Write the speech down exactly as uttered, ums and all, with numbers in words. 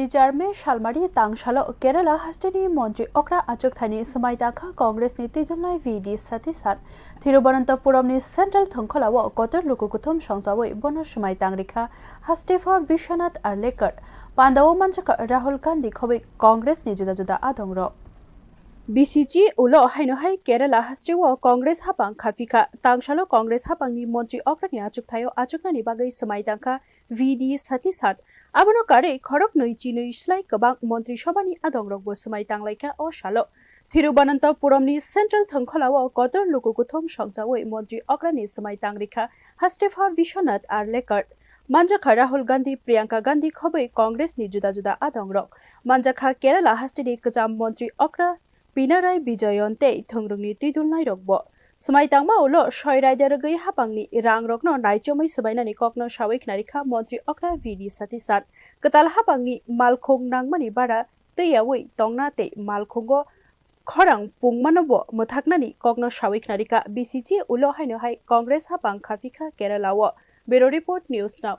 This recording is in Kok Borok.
Chairman salmari tangsalo Kerala hasteni montri okra achuk thaini swmai tangkha Congress ni twidulnai V D Satish Sat. Thiruvananthapuram ni Central thongkholao kotor luku kuthum songjawi bono swmai tangrikha Hastefa Vishwanath Arlekar. Pandao manjakha Rahul Gandhi khobwi Congress ni juda juda adongrok. B C G ulo haino hai Kerala hasteo Congress hapang khaphikha. Tangsalo Congress hapangni montri okrani achukthaio achuknani bagwi swmai tangkha V D Satish Sat. Abono karwi khoroknwi chinwi slai kwbang montri sobhani adongrokbo swmai tanglaikha o salo. Thiruvananthapuramni Central thongkholao kotor luku kuthum songjawi montri okrani swmai tangrikha Hastefa Vishwanath Arlekar. Manjakha Rahul Gandhi, Priyanka Gandhi khobwi Congress ni juda juda adongrok. Manjakha Kerala hasteni kwcham montri okra Pinarayi Vijayan tei thwngrwngni twidulnairokbo. Swmai tangma ulo soi raida rwgwi hapangni rangrokno naichomwi swbainani kokno sawi khnarikha montri okra V D Satish Sat. Kwtal hapangni malkhung nangmani bara twiyawi tongna tei malkhungo khorang pungmanobo mwthaknani kokno sawi khnarikha B C G ulo haino hai Congress hapang khaphikha Kerala o. Bureau Report, News Now.